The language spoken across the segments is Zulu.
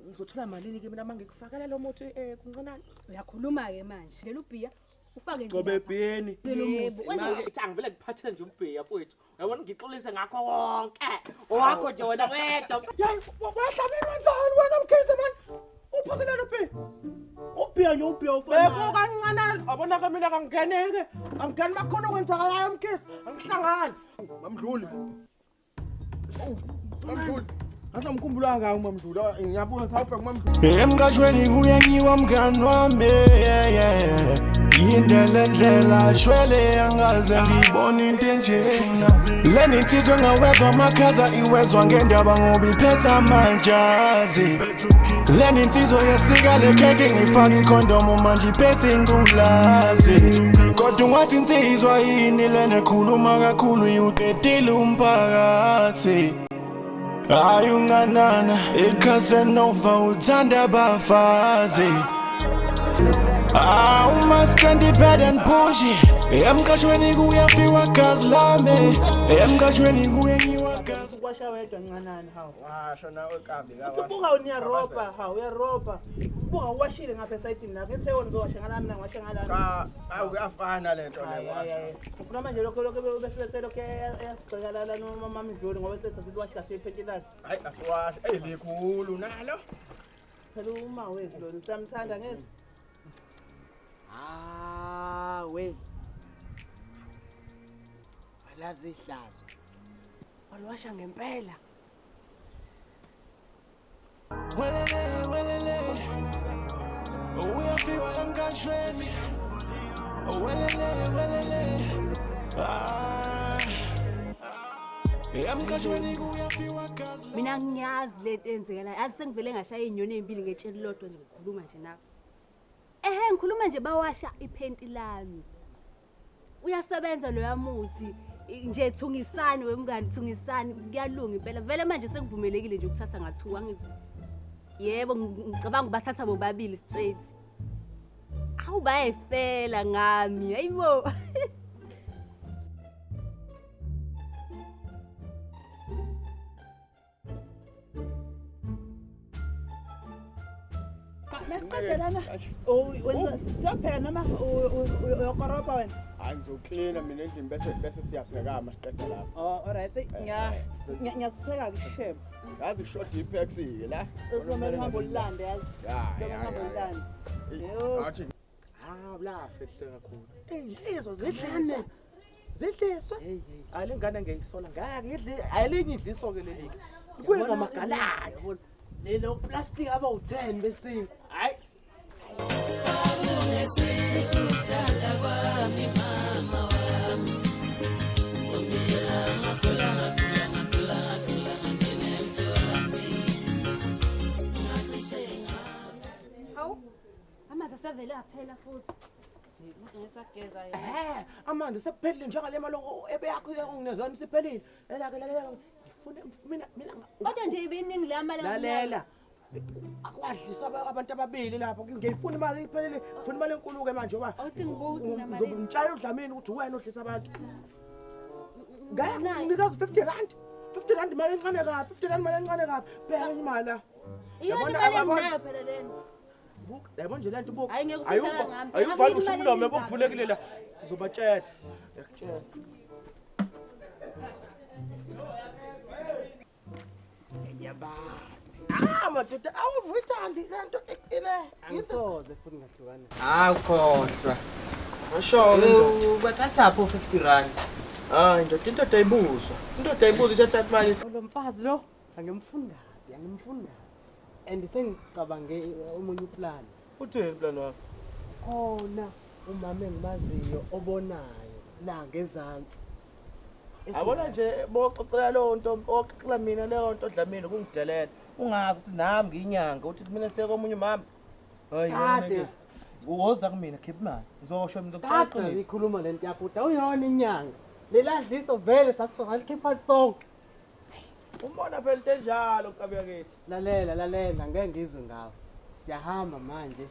Ngizothola malini ke mina mangikufakela lo muthi kuncanana? Uyakhuluma-ke manje. Lelu bhiya ufake nje. Cobe ebhiyeni. Yebo. Manje ithi angivele ngiphathele nje umbhiya mfowethu. Uyabona ngixolise ngakho konke. Owakho nje wena wedwa. Yayi wahlabela wenzani wena Mkhize man? Uphuzeleni ubhiya? Ubhiya nje ubhiya ufana. Beko kancane. Yabona ke mina kangingeneke. Angingeni makhona okwenzakalayo Mkhize. Angihlangani. Mamdluli. Mamdluli. Asamkhumbula kangaka uMamdluli. Ngiyabuka ngisawubheka uMamdluli. Emqashweni kuyanyiwa mngani wami yeah, yeah. Yinde le ndlela shwele angaze ngibone into enjena le insizwa engawezwa amakhaza iwezwa ngendaba ngoba iphethe amajazi le insizwa yesika le khekhe ngifaka ikhondomu manje iphethe ingculazi kodwa ungathi insizwa yini lena ekhuluma kakhulu iwuqedile umphakathi Hayi uncanana iCasanova uthanda abafazi. Ah umaskandi bad and bougie. Emqashweni kuyafiwa gazi lami. Emqashweni kuyenyiwa gazi. Ukwasha wedwa ncanana hawu. Washo nawe kabi kawa. Ubuka uyaroba hawu uyaroba. Ubuka uwashile ngapha esayidini lakho. Ngithe wona uzowasha ngalami mina ngiwasha ngalami. Cha, awu kuyafana lento Hayi, le. hayi, hayi. Ufuna manje lokho lokho bese lokho eyasigxeka la noma Mdluli ngoba sethatha iwashi kahle iphenti lakhe. Hayi asiwashe. Ey likhulu nalo. Phela uma wethu lona siyamthanda ngeke. Hawe. Walazi ihlazo. Walwasha ngempela. Welele welele. Uyafiwa emqashweni. Welele welele. Ah. Emqashweni kuyafiwa gazi. Mina ngiyazi lento eyenzekalayo. Yazi sengivele ngashaya iy'nyoni ey'mbili ngetshe elilodwa nje ngikhuluma nje nawe. Ehhe ngikhuluma nje bawasha iphenti lami. Uyasebenza loya muthi nje thungisani wemngani thungisani kuyalunga impela. Vele manje sekuvumelekile nje ukuthatha ngathuka angithi. Yebo ngicabanga ubathatha bobabili straight. Awu bayayifela ngami. Hayibo. Masiqedelana. Wenza siyapheka noma uyokoropa wena? Hayi ngizoklina mina endlini bese bese siyapheka masiqeda lapha. Oh, alright. Ngiyasipheka ke ishebo. Yazi kushoda ipex ke la. Kuzomele uhambe ulilande yazi. Ya, Kuzomele ya, uhambe ya, ya. ulilande. Yho. Athi Ah, ulahle hle kakhulu. Insizwa zidlane. Zidliswe. Hayi le ngane ngiyayisola ngeke idli ayilinye idliso ke leli. Kuye ngamagalana. Lelo plastic abawu-10 besinkwa. Hayi. Hawu. Amanzi asevele aphela futhi. Ngisageza yena. Eh, amanzi sephelile njengale mali ebeyakho unginezana isiphelile. Lalela ke lalela. Ngifuna mina mina Kodwa nje ibiningi le mali. lalela. Akwadlisa abantu ababili lapho ngiyifuna imali iphelile. Ngifuna imali enkulu ke manje ngoba Awuthi ngibuze ukuthi unamali. ngizobe ngitshaya uDlamini ukuthi uwena odlisa abantu. Ngeke nginikeza 50 rand. 50 rand imali encane kabi, 50 rand imali encane kabi. Bheka imali la. Iyona Yabona imali ababona- enginayo phela lena. Buka, yabo nje lento buka. Hayi, ngeke Ayuva- usuhlala ngami. Ayuvali Akunika ukuthi imali umlomo eningi yabo kuvulekile la. Ngizobatshela. Ngiyakutshela. Yaba. Ah, madoda awuvuyithandi lento ile. Angisoze futhi ngahlukana. Hayi ukhohlwa. Asho Bathathaphi o-50 rand? Hayi ndoda indoda ayibuzwa. Indoda ayibuzwa ithatha imali. Lo mfazi lo angimfuni kabi, angimfuni kabi. And sengicabange omunye uplan. Uthini plan wakho? Khona umama engimaziyo obonayo la ngezansi. Yabona nje boxoxela leyo nto, oxoxela mina leyo nto Dlamini kungidelela. Ungazi ukuthi nami ngiyinyanga uthi mina siye komunye umama. Hayi Kade. wena ke. Woza kumina khipha imali. Ngizosho mina ngizokutshela Kade iqiniso. ikhuluma lento yakho ukuthi awuyona inyanga. Leladliso vele sasizolikhipha sonke. Umbona phela into enjalo nkabi yakithi. Lalela lalela ngeke ngizwe ngawe. Siyahamba manje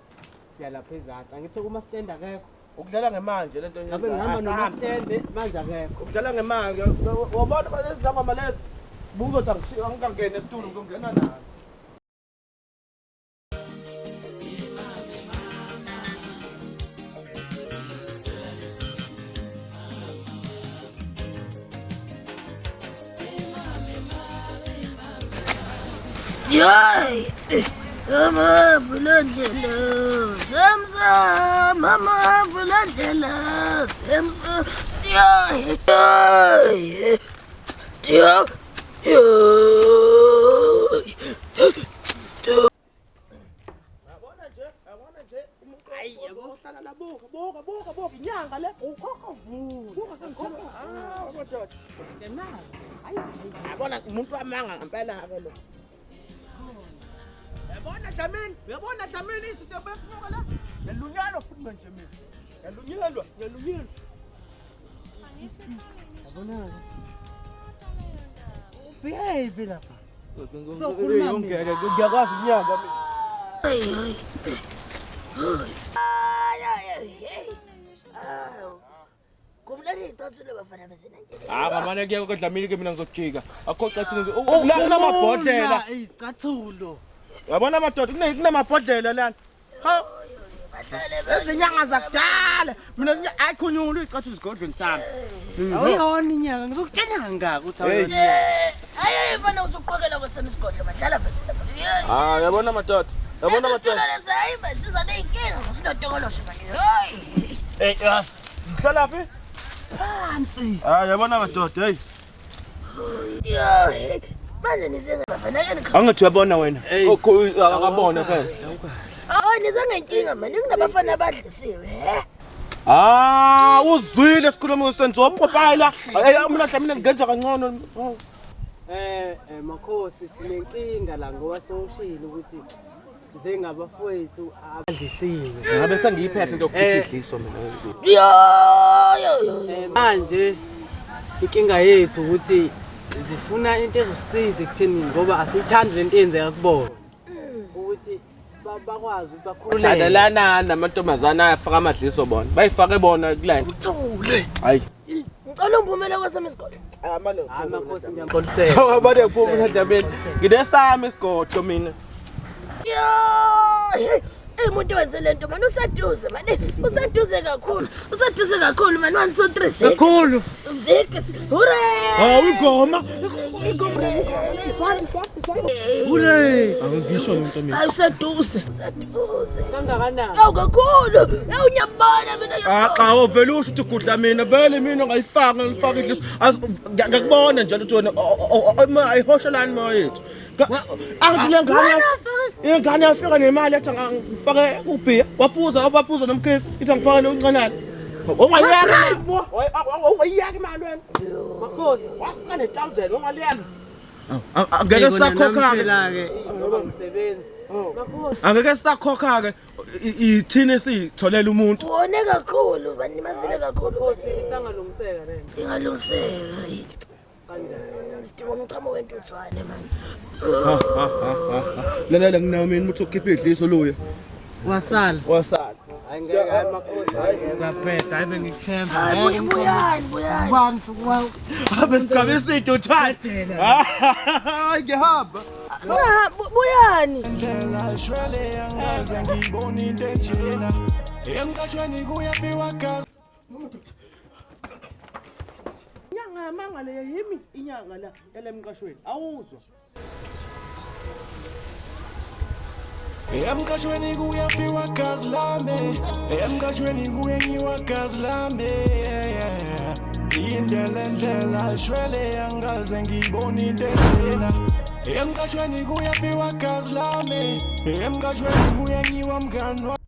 siya lapha ezansi. Angithi uma stand akekho. Ukudlala ngemali lento Ngabe ngihamba noma stand manje akekho. Ukudlala ngemali wabona lezi zangoma lezi. Buzothi angikangeni esitulo ngizongena nazo. Hayi, amavulendlela semsam, amavulendlela semsam. Hayi, hayi, Yabona nje, yabona nje umuntu ohlala la buka, buka, buka, buka inyanga le ukhokho vuza. Buka sengithola. Ah, madoda. Yabona umuntu wamanga ngempela ke lo. Yabona Dlamini, uyabona Dlamini izinto besinuka la. Ngiyalunyelwa futhi manje mina. Ngiyalunyelwa, ngiyalunyelwa. Yabona-ke. Ufike lapha. Sokhuluma ngeke ngiyakwazi inyanga mina. Kumlani icathulo bafana besenandlela. Ah, ngamane kuye kwaDlamini ke mina ngizojika. Akho cathule nje. Kunamabhodlela. Izicathulo. Yabona madoda kunamabhodlela lana. Ha. Ezinyanga zakudala. Mina ayikhunyulwa icathulo esigodlweni sami. Awuyona inyanga ngizokutshela ngaka ukuthi Hey. awuyona. Hayi hayi mfana usuqokela kwasami isigodlo badlala phansi lapha. Ah, yabona madoda. Yabona Lesi situlo madoda. lesi hayi manje siza ney'nkinga sinotokoloshe manje. Hayi. Eh, yazi. Ngihlala phi? Phansi. Ah, yabona madoda, hey. Yo, manje nize bafana ke nikha. Angithi uyabona wena. Akabona phela. Oh, nize ngenkinga manje kunabafana abadlisiwe, he? Ah, uzwile sikhuluma senziwa popayila. Mina Dlamini ngenza kangcono. Makhosi sinenkinga la ngoba sowushilo ukuthi size ngabafowethu abadlisiwe. Ngabe sengiyiphethe into yokukhipha idliso mina. Yo yo yo. Manje inkinga yethu ukuthi zifuna into ezosiza ekutheni ngoba asiyithandi lento eyenzeka kubona. Ukuthi bakwazi ukuthi bakhululeke. Thandelana namantombazana ayafaka amadliso bona. Bayifake bona kulento. Uthule. Hayi. Ngicela ungivumele kwasami isigodlo. Hayi makhosi ngiyamxolisela. Abane kuphuma mina Dlamini. Nginesami isigodlo mina. Yo, hey, umuntu wenze lento mani useduze mani, useduze kakhulu, useduze kakhulu mani 1 2 3 6. Kakhulu. Zig, hooray! Hawu igoma. Hooray! Angisho lento mina. Hayi useduze, useduze. Kangakanani? Awu kakhulu. Awu ngiyabona mina Ah, cha vele usho ukuthi gudla mina vele mina ngayifaka ngifaka idliso. Ngiyakubona njalo ukuthi wena ayihoshelani moya yethu. Angithi le ngane ingane yafika nemali yathi ngifake ubhiya waphuza waphuza nomkhisi ithi angifake lo uncanana. Ungayiyeka ungayiyeka imali wena. Makhosi Wafika ne1000 ungaliyeka. Angeke sakhokha ke. Ngoba ngisebenzi. Makhosi Angeke sakhokha ke ithini sitholela umuntu. Wone kakhulu banimazile kakhulu. Makhosi isangalungiseka lento. Ingalungiseka. Kanjani? Sidinga umchamo wentuthwane mani. Lalela nginawo mina umuthi okhipha idliso luya. Wasala. Wasala. Hayi ngeke hayi makhosi. Ngiyabheda hayi bengikuthemba. Hayi buyani buyani. Bani fuku Abe sigcabe isintuthwane. Hayi ngihamba. Ah, buyani. Ndlela shwele angaze ngibone into enjena. Emqashweni kuyafiwa gazi. Inyanga yamanga le yimi inyanga la yalemqashweni. Awuzwa. Emqashweni kuyafiwa gazi lami. Emqashweni kuyenyiwa gazi lami. Indlela ndlela shwele angaze ngibone into enjena. Emqashweni kuyafiwa gazi lami. Emqashweni kuyenyiwa mngani.